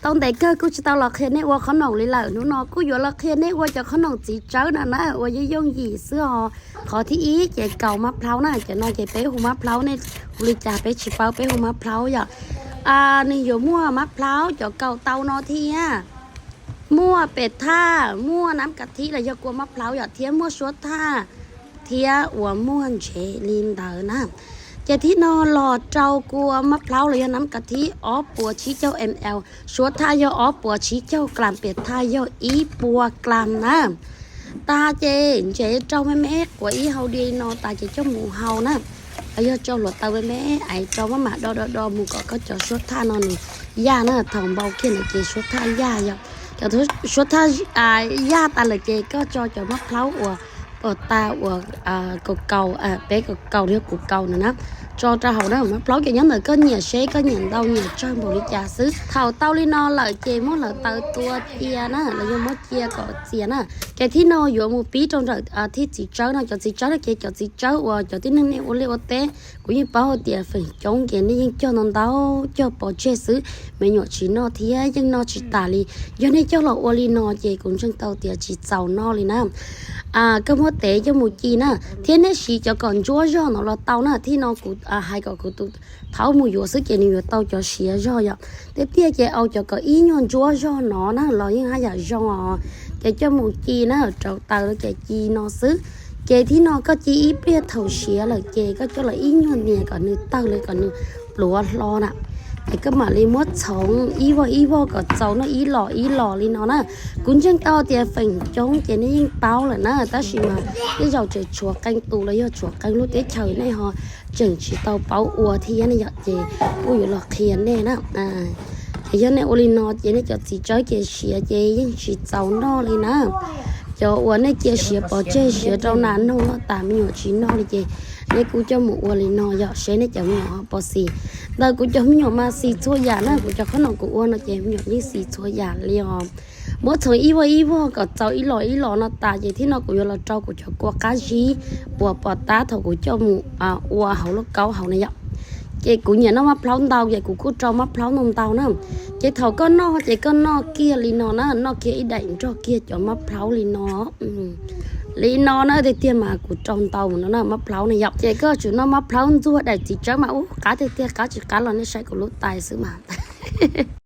Tau ntev kawg kuj tsis tau los qhia nej ua qhob noom li lawm, hnub no kuj yuav los qhia nej ua cov qhob noom txiv tsawb no na, ua yooj yooj yim xwb os. Qhov thib ib ces kaus mab plhaub na, cov no ces peb hu mab plhaub, nej hu li cas peb tsis paub, peb hu mab plhaub yom. Nws yuav muaj mab plhaub cov kaus tau no thiab muaj pem thaj, muaj nab kav thib los yog kua mab plhaub yom, thiab muaj suab thaj, thiab uas muaj ntsev li ntawd na. Ces thib no los rau kua mab plhaub los yog nab kav thib ob puas tsib caug ml, suab thaj yog ob puas tsib caug klas, pem thaj yog ib puas klas na. Tas ces ntsev rau me me quav ib hau diav no tas ces coj mus hau na, los yog rau hluav taws me me, ais rau maj mam do do do mus kom koj cov suab thaj no nws yaj na. Thaum npau kiag ntawd ces suab thaj yaj yom. Cov suab thaj yaj tas lawm ces koj tso cov mab plhaub uas pom tas uas kaus kaus, peb kaus kaus thiab kuv kaus no na, tso rau hauv na. Mab plhaub ces nyob ntawm koj nyiam seb koj nyiam ntau nyiam tsawg npaum li cas xwb. Thaum tau li no lawm ces muab hluav taws tua cia na, los yog muab cia kom txias na. Ces thib no yuav mus pib rau nram thib txiv tsawb no. Cov txiv tsawb no ces cov txiv tsawb uas cov tib neeg nej ua liaj ua teb, kuv yeej paub hais tias feem coob ces nej yeej cog ntau ntau, cog pov tseg xwb, me nyuam tsis noj thiab yeej noj tsis tas li. Yog nej cog los ua li no ces kuv ntseeg tau tias tsis txaus noj li na. Koj muab tev coj mus ci na, thiab nej siv cov kom ntsuab zog no los tau na. Thib no kuv hais kom kuv tus thaub mus yuav xwb ces nws yuav tau cov siav zog yom. Tiag tiag ces au cov kom ib nyuag ntsuab zog no na los yeej haj yam zoo os. Ces coj mus ci na, rauv taws ces ci no xwb. Ces thib no koj ci ib pliag thaum siav lawm ces koj coj los ib nyuag nias kom nws tawg li kom nws pluav hlo na. Ces koj mam li muab txhoov ib voj ib voj kom txaus noj ib los ib los li no na. Kuv ntseeg tau tias feem coob ces nej yeej paub lawm na, tab sis mas tej zaum tseem tshuav qee tus los yog tshuav qee lub teb chaws nej ho tseem tsis tau paub ua thiab ne yom, ces kuj yuav los qhia nej na. Ces yog nej ua li no ces nej cov txiv tsawb ces siav ces yeej tsis txaus noj li na. Cov uas nej cia siav pov tseg siav rau nas noog noj tas me nyuam tsis noj li ces nej kuj coj mus ua li no yom, seb nej cov me nyuam ho puas xis. Ntawm kuv cov me nyuam mas xis txhua yam na, kuv cov qhob noom kuv ua no ces me nyuam yeej xis txhua yam li os. Muab txhoov ib voj ib voj kom txaus ib los ib los no tas ces thib no kuv yuav los rau kuv cov kua qab zib uas pom tab thaum kuv coj mus ua hauv lauj kaub hauv na yom. Ces kuv nyiam noj mab plhaub ntau ces kuv kuj rau mab plhaub ntau ntau na. Ces thaum koj noj ces koj noj kiag li no na, noj kiag ib daim nrog kiag cov mab plhaub li no. Li no na, tiag tiag mas kuv rau ntau mus no na, mab plhaub na yom. Ces koj tsum noj mab plhaub ntxuag daim txiv tsawb mas ub qab tiag tiag, qab tsis qab los nej saib kuv lub tais xwb mas.